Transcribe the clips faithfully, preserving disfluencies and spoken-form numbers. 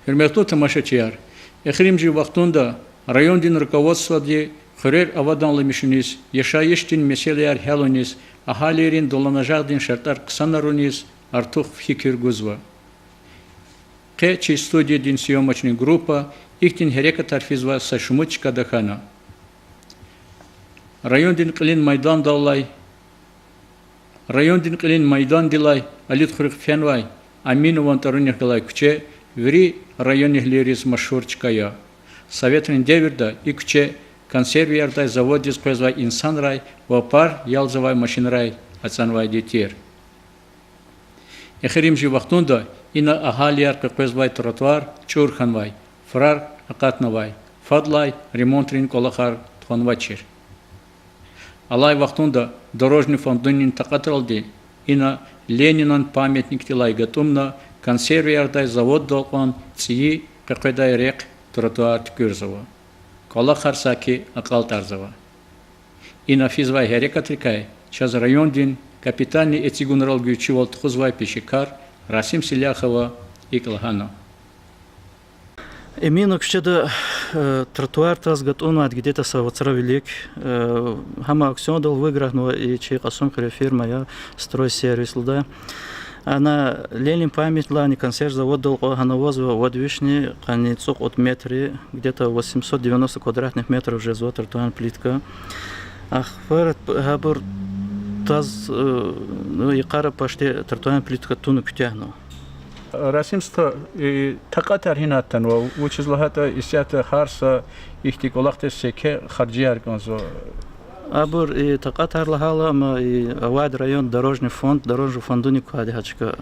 Гьуьрметлу тамашачияр! Эхиримжи вахтунда райондин руководстводи хуьрер аваданламишуниз, яшайишдин месэлаяр гьялуниз, агьалийрин дуланажагъдин шартӀар хъсанаруниз артух фикир гузва. Къе чи студиядин съёмочный группа ихьтин гьерекатар физвай са шумуд чкада хьана. Райондин кьилин майдандаллай, райондин кьилин майдандилай Алидхуьруьхъ фенвай Аминован тӀварунихъ галай куьче вири районэгьлийриз машгьур чка я. Советрин девирда и куьче консерваярдай заводдиз къвезвай инсанрай ва пар ялзавай машинрай ацӀанвайди тир. Эхиримжи вахтунда ина агьалияр къекъвезвай тротуар чӀур хьанвай, фурар акъатнавай, фадлай ремонтрин кӀвалахар тухванвачир. Алай вахтунда дорожный фондунин такьатралди ина Ленинан памятникдилай гатӀумна консерваярдай заводдал кьван цӀийи къекъведай рехъ тротуар туькӀуьрзава. КӀвалахар саки акьалтӀарзава. Ина физвай гьерекатрикай чаз райондин капитальный эцигунрал гуьйчивал тухузвай пешекар Расим Селяхова икӀ лагьана. Эминов куьчеда тротуар таз гатӀунвайди где-то са вацра вилик, гьам аукциондал выигрыватьнава и чи Кьасумхуьруьн фирма я, Стройсервис лугьуда. Ана Ленин памятникдилайни консерв заводдал кьван гьана авазва вад вишни къанни цӀукьуд метр, где-то восемьсот девяносто квадратных метров жезва тротуарный плитка. Ахпа гьабур таз, ну, йикъара почти тротуарный плитка туна куьтягьна. Расим стха, такьатар гьинай атанва, вучиз лагьайтӀа исятда гьар са ихьтин кӀвалахдиз секе харжияр кӀанзава. Абур и такьатар лагьайла, амма и авайди район дорожный фонд, дорожный фондуни квайди гьа чка,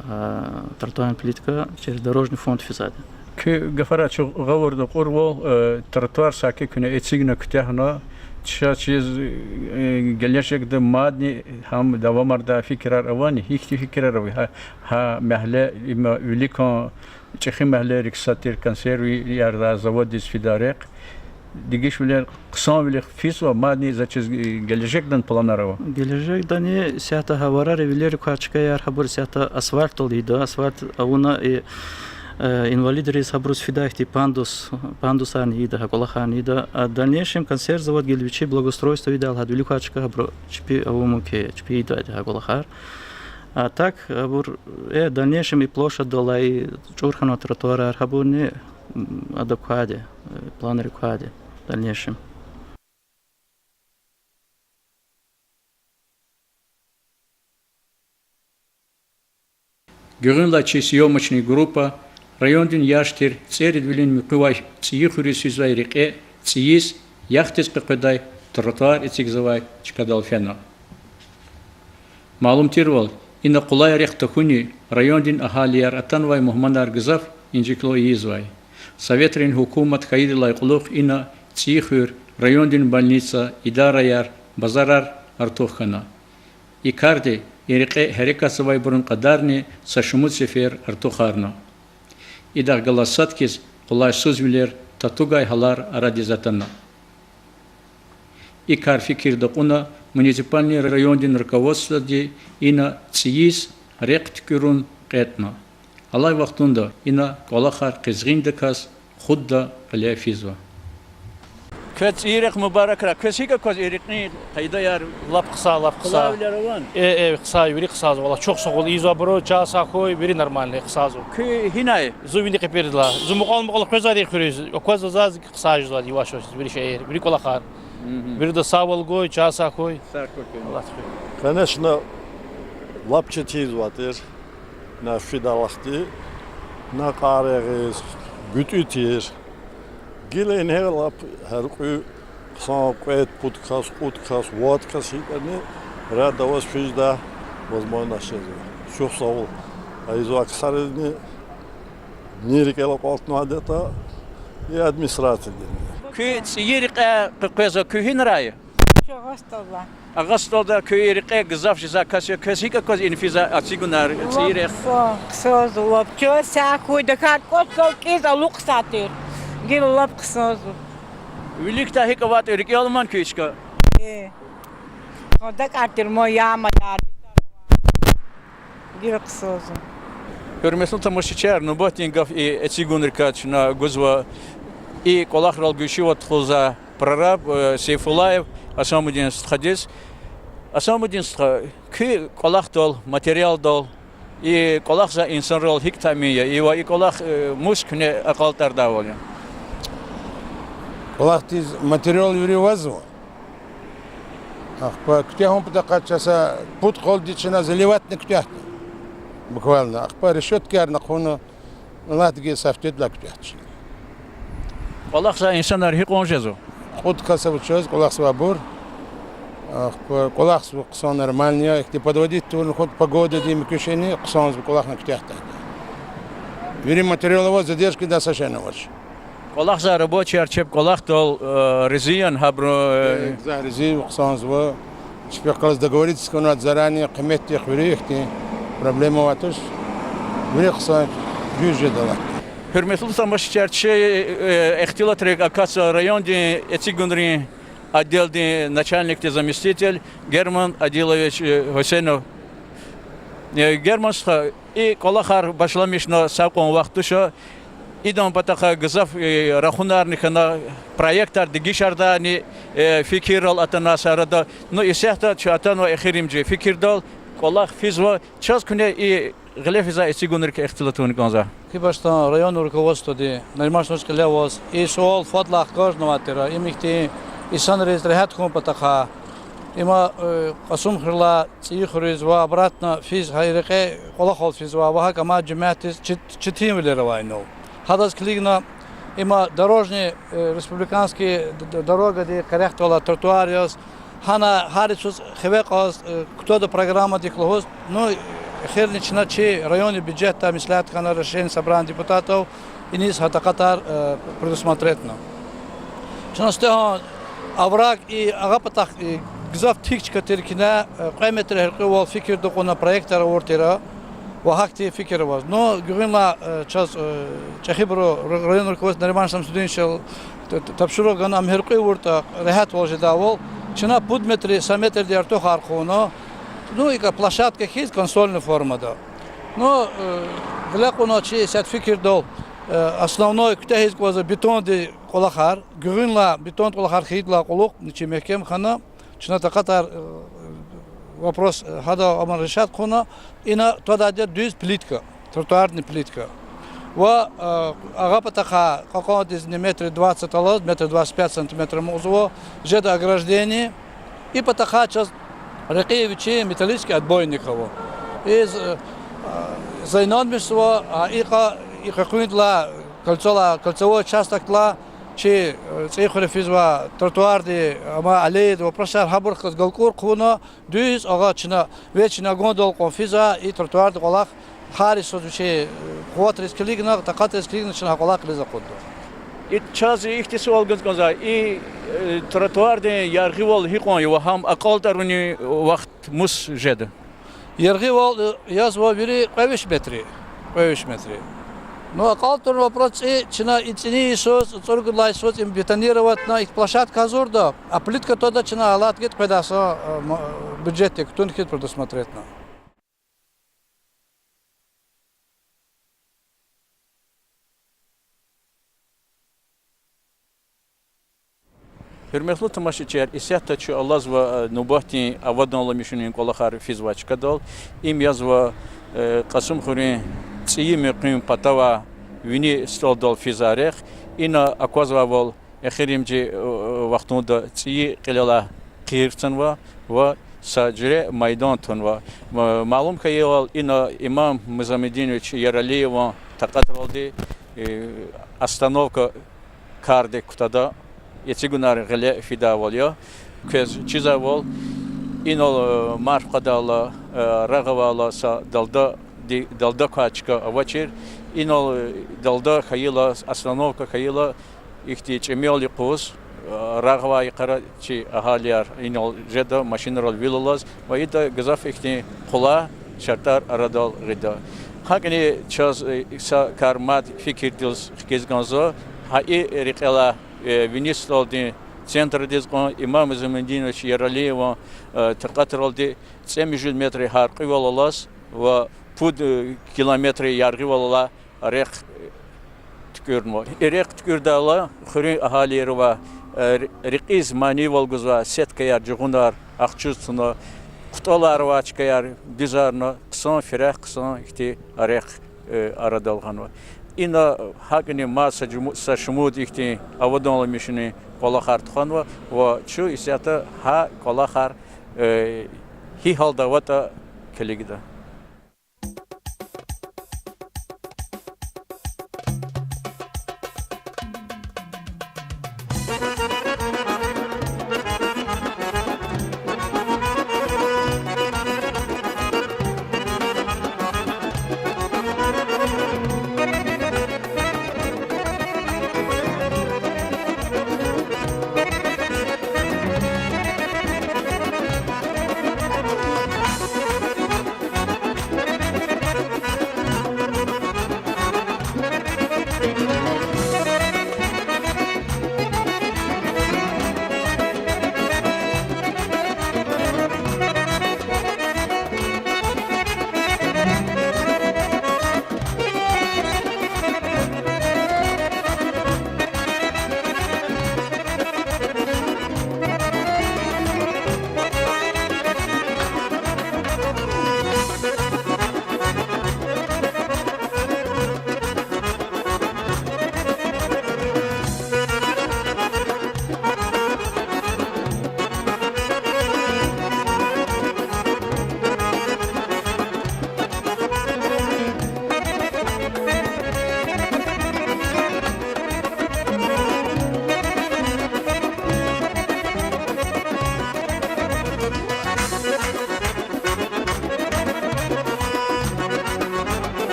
тротуарный плитка через дорожный фонд физвайди. Куь гафарай чун гъавурда акьурвал, тротуар саки куьне эцигна куьтягьна, ша чиз, гележегда мадни гьам давамардай фикирар авани, гьихьтин фикирар ава, гьа, гьа мягьле, има виликан ЧӀехи мягьлейрик са тир консерваярдай заводдиз фидай рехъ, дегишвилер, хъсанвилер физва, мадни за чиз, гележегдани планар ава? Гележегдани исятда гьа варара вилерик квай чкаяр гьабур исятда асфальтдал ийида, асфальт авуна и, инвалидрин гьабуруз фидай ихьтин пандус, пандусарни ийида, гьа кӀвалахарни ийида. А в дальнейшем консерв завод гила вичи благоустройство ийидайла гьада вилик квай чка гьабуру чпи авун мумкин я, чпи ийидайди гьа кӀвалахар. А так, абур, э, в дальнейшем и площадьдалай чӀур хьанвай тротуарар гьабурни, м, ада квайди, э, планрик квайди, в дальнейшем. Гуьгъуьнлай чи съёмочный группа райондин яш тир ЦӀеридвилин муькъвенай ЦӀийи хуьруьз физвай рекье цӀийиз, яхдиз къекъведай тротуар эцигзавай чкадал фена. Малум тирвал, ина къулай рехъ тахьуни райондин агьалияр, атанвай мугьманар гзаф инжиклу ийизвай. Советрин гьукумат хьайидалай кьулухъ ина ЦӀийи хуьр, райондин больница, идараяр, базарар артух хьана. И карди и рекье гьерекатзавайбурун кьадарни са шумуд сефер артухарна. Идахъ галаз сад хьиз къулайсузвилер, татугай гьалар арадиз атана. И кар фикирда кьуна муниципальный райондин руководстводи ина цӀийиз рехъ туькӀуьрун кьетӀна. Алай вахтунда ина кӀвалахар къизгъиндаказ худда кьиле физва. Квез цӀийи рехъ мубаракрай. Квез гьикӀ акваз и рекьин къайдаяр? Лап хъсан, лап хъсан. Къулайвилер авани? Э, э, хъсан, вири хъсанзава, валлагь, чухсагъул ийизва абуру, чан сагъ хьуй, вири нормальный, хъсанзава. Куьн гьинай? Зун Вини Къепирдилай. Зун мукьвал-мукьвал къвезвайди хуьруьз, аквазва заз, хъсан жезвайди я яваш-яваш вири шейэр, вири кӀвалахар. Вирида сагъвал гуй, чан сагъ хьуй. Аллагь хуьй. Конечно, лап четинзавай тир, на фидалахъди, на кьар ягъиз, гуьтӀуь тир. Гила ингье лап гьяркьуь хъсан кьвед-пуд кас, кьуд кас, вад кас гьикӀани ряд аваз физ жедай возможность жезва. Чухсагъул ийизвай ксаризни, ни рикӀел акьалтнавайди ятӀа, и администрациядини. Куьн цӀийи рекье къекъвезва, куьн гьинрай? Агъа СтӀалда. Агъа СтӀалда. Куьн и рекье гзаф жезвай кас я, квез гьикӀ акваз ина физвай эцигунар, цӀийи рехъ? Лап хъсан, хъсанзава лап. Чан сагъ хьуй, тахьайтӀа кӀватӀ галаз кӀанз алукьзавай тир. Гила лап хъсанзава. Виликдай гьикӀ аватӀа, рикӀел алама куь и чка? Э. ДакӀар тир ма яма яр. Гила хъсанзава. Гьуьрметлу тамашачияр, нубатдин гаф и эцигунрикай чна гузва и кӀвалахрал гуьзчивад тухузва прораб, э, Сейфуллаев Асамудин стхадиз. Асамудин стха, куь кӀвалахдал, материалдал, и кӀвалахзавай инсанрал гьикӀ таъмин я, и ва и кӀвалах, э, мус куьне акьалтӀардайвал я? КӀвалахдиз материал вири авазва. Ахпа куьтягьун патахъай чаз са пуд къалди чна заливатьна куьтягьда. Буквально. Ахпа решёткаяр ахъаюна, Аллагьдиз сафтедилай куьтягьда чна. КӀвалахзавай инсанар гьикьван жезва? Кьуд кас ава чаз кӀвалахзавайбур. Ахпа кӀвалахзава хъсан, нормально я, ихьтин подводить тавуна хьун, погодадин муькуьшени хъсанзава, кӀвалахна куьтягьда. Вири материал ава, задержкадай са шейни авач. КӀвалахзавай рабочияр чеб кӀвалахдал, э, рази яни гьабуру, э? Э, гзаф рази я, хъсанзава. Чпихъ галаз договориться хьанвайди заранее, къиметдихъ, вири ихьтин проблема авайди туш. Вири хъсан, дуьз жеда алат. Гьуьрметлу тамашачияр, чи, э, ихтилатрик акатзава райондин эцигунрин отделдин начальникдин заместитель Герман Адилович, э, Гьуьсейнов. Э, Герман стха, и кӀвалахар башламишна са кьван вахт туш. Идан патахъай гзаф, э, рахунарни хьана, проектар дегишардани, э, фикиррал атана са арада. Ну, исятда чун атанва эхиримжи фикирдал, кӀвалах физва, чаз куьне и гъиле физвай эцигунрикай ихтилат авуна кӀанзава. Куь башдан район руководстводи Нариман Шамсудинович кьиле аваз, и суал фадлай хкажнавай тир, им ихьтин инсанриз регьят хьун патахъай. Има, э, Кьасумхуьрелай ЦӀийи хуьруьз ва обратно физ, гьа и рекье кӀвалахал физвай ва гьакӀ амай жемятдиз чи-, четинвилер авай инал. Гьадаз килигна, има дорожный, э, республиканский д-, д-, дорогадин къерехдал алай тротуар яз, гьана гьар йисуз хиве кьаз, э, кутада программадик лугьуз, ну, эхирни чна чи райондин бюджетдай меслят хьана, решение собрания депутатов, иниз гьа такьатар, э, предусмотретьна. Чна сифтегьан овраг и агъа патахъ, э, гзаф тик чка тир кьена, э, кьве метр гьяркьуьвал фикирда кьуна, проектар авур тир, ва гьахьтин фикир аваз. Ну, гуьгъуьнлай, э, чаз, э, чӀехибуру р-, район руководство Нариман Шамсудиновичал т-, т-, тапшуругъ гана, ам гьяркьуьвуртӀа, регьятвал жедайвал, чна пуд метр, са метрдин артухар хъувуна, ну, икӀ площадка хьиз консольный формада. Ну, э, гъиле кьуна чи исятда фикирдал, э, основной куьтягьиз кӀанзава бетондин кӀвалахар, гуьгъуьнлай бетондин кӀвалахар хьайидалай кьулухъ, чи мягькем хьана, чна такьатар, э, вопрос, э, гьада аман решать хъувуна, ина твадайди я дуьз плитка, тротуарный плитка. Ва, э, агъа патахъай кьакьандизни метр двадцать алаз, метр двадцать пять сантиметров амукьзава, жеда ограждение. И патахъай чаз рекьин вичин металлический отбойник ава. И з-, э, за инанмишзава, а, икьа, и къекъуьндилай, кольцолай, кольцевой участоктилай чи, э, ЦӀийи хуьре физвай тротуарди, ама аллеяди вопросар гьабурухъ галкӀур хъувуна, дуьз агъа чна, вечни агъундал кьван физва и тротуардин кӀвалах, гьар йисуз вичин, э, къуватриз килигна, такьатриз килигна чна гьа кӀвалах кьилиз акъудда. И чаз ихьтин суал гуз кӀанзава, и, э, тротуардин яргъивал гьикьван я ва гьам акьалтӀарунин вахт мус жеда? Яргъивал, э, язва вири кьве виш метр. Кьве виш метр. Ну, акьалтӀарун вопрос цӀи, чна и цӀинин йисуз, цӀуругуд лагьай йисуз им бетонироватьна, икӀ площадка гьазурда, а плитка твада чна алат гайитӀа къведай са, э, м-, бюджетдик кутун хьиз предусмотретьна. Гьуьрметлу тамашачияр, исятда чун алазва, э, нубатдин аваданламишунин кӀвалахар физвай чкадал. Им язва, э, Кьасумхуьруьн ЦӀийи муькъуьн патавай вини стӀалдал физвай рехъ. Ина аквазвайвал, эхиримжи, э, вахтунда цӀийи кьилелай хъийир цанва ва са жуьре майдан тунва. М-, малум хьайивал, ина Имам Музамединович Яралиеван такьатралди, э, остановка кардик кутада, эцигунар гъиле фидайвал я. Квез чизвайвал, инал, э, марф кьадайла, э, рагъ авайла са далда ди-, далда квай чка авачир. Инал, э, далда хьайила, остановка хьайила, ихьтин чӀемел юкъуз, э, рагъ авай йикъара чи агьалияр инал жеда, машинрал вил алаз, ва ида гзаф ихьтин къулай шартӀар арадал гъида. ГьакӀни чаз, э, са кар мад фикирдиз хкиз кӀанзава, гьа и рекьелай, э, вини стӀалдин центрдиз кьван Имам Музамединович Яралиеван, э, такьатралди цӀемуьжуьд метр гьяркьуьвал алаз ва пуд, э, километр яргъивал алай рехъ, э, туькӀуьрнава. И рехъ туькӀуьрдайла, хуьруьн агьалийри ва, э, ри-, рекьиз манийвал гузвай сеткаяр, жугъунар ахчуз туна, хъутӀалар авай чкаяр дуьзарна, хъсан, фирягь хъсан ихьтин рехъ, э, арадал гъанва. Ина гьакӀни мад са жуму-, са шумуд ихьтин аваданламишунин кӀвалахар тухванва ва чун исятда гьа кӀвалахар, э, гьи гьалда аватӀа килигда.